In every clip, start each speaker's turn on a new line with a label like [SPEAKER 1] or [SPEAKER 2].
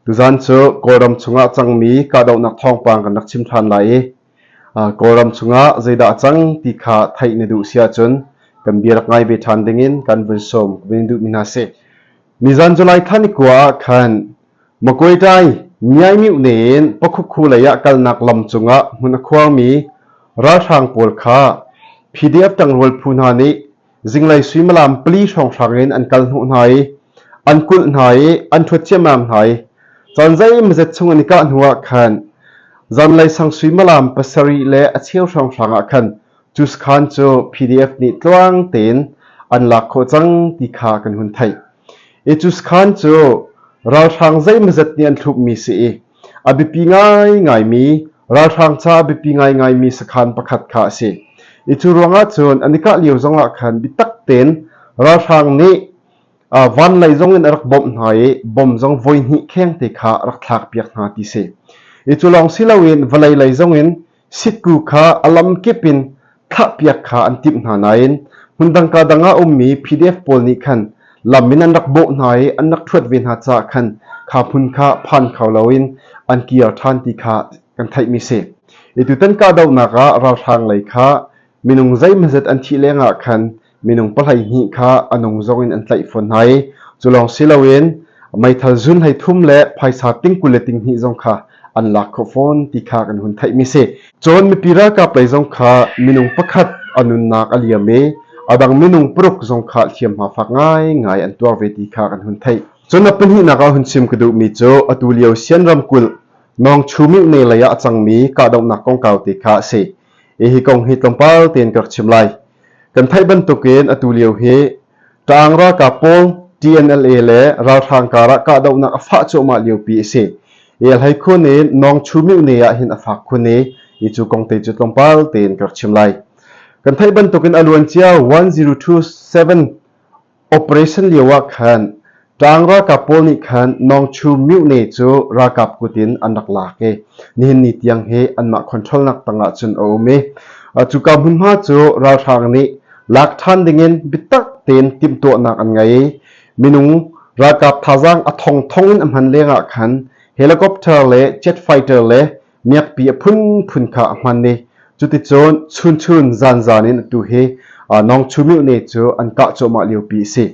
[SPEAKER 1] Tuzaan cu Kawlram chungah cangmi kahdohnak thawngpang kan rak chim ṭhan lai i Kawlram chungah zeidah a cang ti kha theih na duh si ahcun kan bia rak ngai ve ṭhan dingin kan vun sawm ka vun in duhmi hna si. Nizan July thla ni kua ah khan Makuaitai Myaimyuhne in Pakhukhu lei ah kalnak lam cungah hmun a khuarmi ralhrang pawl kha PDF ṭangrual phu hna nih zinglei suimilam pali hrawnghrang in an kal hnawh hna i an kulh hna i an ṭhuat ciammam hna i caan zeimawzet chung an i kah hnuah khan zanlei sang suimilam pasarih le a cheu hrawnghrang ah khan cu sakhan cu PDF nih tluang tein an lak khawh cang ti kha kan hun theih. I cu sakhan cu ralhrang zeimawzet nih an thlukmi si i a biapi ngaingaimi ralhrang ca a biapi ngaingaimi sakhan pakhat kha a si. I cu ruangah cun an i kah lio zongah khan biatak tein ralhrang nih vanlei zongin a rak bawmh hna i bom zong voihnih khengte kha a rak thlakpiak hna ti si. I cu lawng si loin vawlei lei zongin Sitku kha a lamkip in thlahpiak kha an timh hna nain hmundang ka dang ah a ummi PDF pawl nih khan lam in an rak bawh hna i an rak ṭhuat ve hna caah khan kha hmun kha phan kho loin an kir ṭhan ti kha kan theihmi si. I tutan kahdohnak ah ralhrang lei kha minung zeimawzat an thih lengah khan minung pahleihnih kha a nung zong in an tlaih fawn hna i cu lawng si loin meithal zun hlei thum le phaisa ting 20 le ting hnih zong kha an lak khawh fawn ti kha kan hun theihmi si. Cun mipi ralkap lei zong kha minung pakhat a nunnak a liam i a dang minung paruk zong kha hliamhma fak ngaingai an tuar ve ti kha kan hun theih. Cun a pahnihnak ah hun chim ka duhmi cu atu lio Sian ramkulh Nawngchu mihne lei ah a cangmi kahdohnak kongkau te kha a si. Hi kong hi tlawmpal tein ka rak chim lai. Kan theih bantukin atu lio hi Ṭaang ralkap pawl TNLA le ralhrang karah kahdohnak a fah cuahmah liopi a si. I a hleikhun in Nawngchu myone ah hin a fak khun i hi cu kong te cu tlawmpal tein ka rak chim lai. Kan theih bantukin a luancia 1027 Operation lio ah khan Ṭaang ralkap pawl nih khan Nawngchu myone cu ralkap kut in an rak lak i nihin ni tiang hi anmah control-nak tangah cun a um i cuka hmunhma cu ralhrang nih lak ṭhan dingin biatak tein timhtuahnak an ngei i minung ralkap thazaang a thongthong in a hman lengah khan helicopter le jet fighter le miakpi a phunphun kha a hman i cuticun chunchun zanzan in atu hi Nawngchu myone cu an kah cuahmah liopi a si.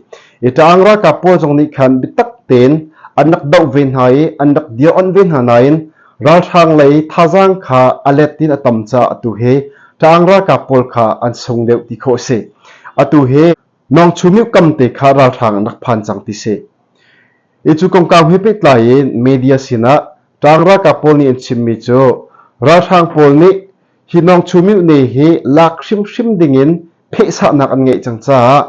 [SPEAKER 1] I ṭaang ralkap pawl zong nih khan biatak tein an rak doh ve hna i an rak dir-onh ve hna nain ralhrang lei thazaang kha a let in a tam caah atu hi ṭaang ralkap pawl kha an sung deuh ti khawh a si. Atu hi Nawngchu myu kam te kha ralhrang an rak phan cang ti si. I cu kongkau he pehtlai in media sinah ṭaang ralkap pawl nih an chimmi cu ralhrang pawl nih hi Nawngchu myone hi lak hrimhrim dingin phehsahnak an ngeih cang caah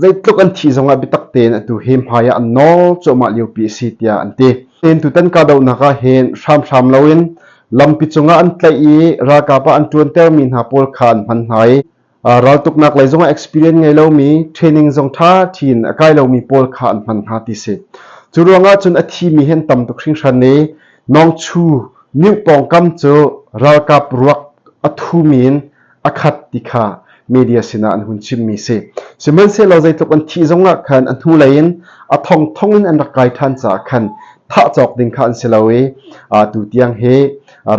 [SPEAKER 1] zeitluk an thih zongah biatak tein atu hi hmai ah an nawl cuahmah liopi a si tiah an ti. Ten tutan kahdohnak ah hin hramhram loin lampi cungah an tlaih i ralkap ah an ṭuantermi hna pawl kha an hman hna i raltuknak lei zongah experience ngei lomi training zong ṭha ṭhin a kai lomi pawl kha an hman hna ti si. Cu ruangah cun a thimi hi an tam tuk hringhran i Nawngchu myu pawngkam cu ralkap ruak a thumi in a khat ti kha media sinah an hun chimmi si. Sihmanhsehlaw zeitluk an thih zongah khan a hnulei in a thongthong in an rak kai ṭhan caah khan thah cawk ding kha an si lo i atu tiang hi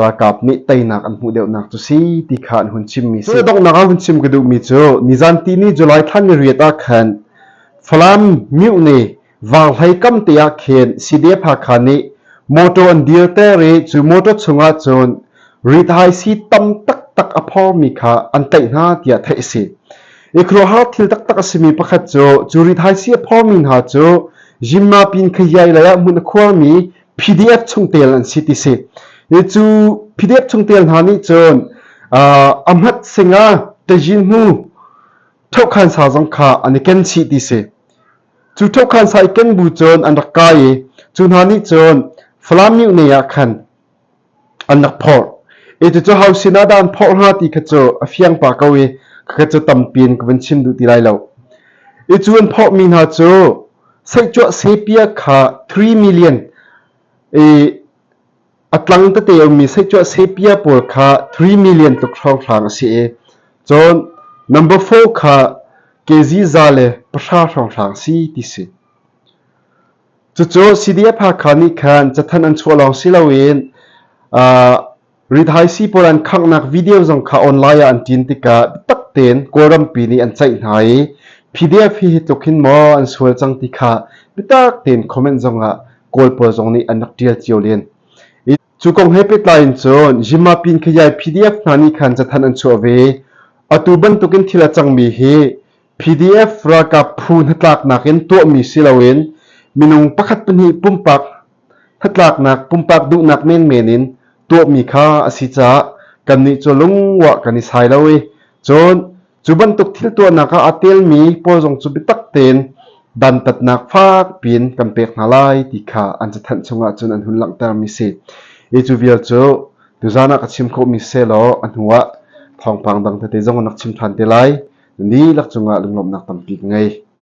[SPEAKER 1] ralkap nih teinak an hmuh deuhnak cu si ti kha an hun chimmi si. Cu donghnak ah hun chim ka duhmi cu nizan tini July thla ni riat ah khan Falam myone Vanghlei kam te ah khin CDF Hakha nih motor an dirter i cu motor chungah cun rithaisii tam taktak a phormi kha an tlaih hna tiah theih a si. I khuaruahhar thil taktak a simi pakhat cu cu rithaisii a phormi hna cu Yinmapin Khayai lei ah hmun a khuarmi PDF chungtel an si ti si. I cu PDF chungtel hna nih cun a hmat singa Tazin hnu ṭhohkhan sa zong kha an i ken chih ti si. Cu ṭhohkhan sa i ken bu cun an rak kai i cu hna nih cun Falam myone ah khan an rak phorh. I cucu ho sinah dah an phorh hnga ti kha cu a fiang pah ko i khakha cu tampi in ka vun chim duh ti lai lo. I cu an phorhmi hna cu seihcuah sepia kha 3 million i a tlang tete a ummi seihcuah sepia pawl kha 3 million tluk hrawnghrang a si i cun number 4 kha kg za le pahra hrawnghrang si ti si. Cucu CDF Hakha nih khan cathanh an chuah lawng si loin rithaisii pawl an khanghnak video zong kha online ah an ṭin tikah biatak tein Kawlrampi nih an ceih hna i PDF hi hi tluk hin maw an sual cang ti kha biatak tein comment zongah Kawl pawl zong nih an rak ṭial cio len. Cu kong he pehtlai in cun Yimapin Khayai PDF hna nih khan cathanh an chuah ve. Atu bantukin thil a cangmi hi PDF ralkap phu hnatlaknak in tuahmi si loin minung pakhat pahnih pumpak hnatlaknak pumpak duhnak menmen in tuahmi kha a si caah kannih cu lungwah kan i sai lo i cun cu bantuk thil tuahnak ah aa telmi pawl zong cu biatak tein dantatnak fak piin kan pek hna lai ti kha an cathanh chungah cun an hun langhtermi si. Hi cu vial cu tuzaan ah ka chim khawhmi sehlaw a hnuah thawngpang dang tete zong an rak chim ṭhan te lai. Dihlak cungah lunglawmhnak tampi ka ngei.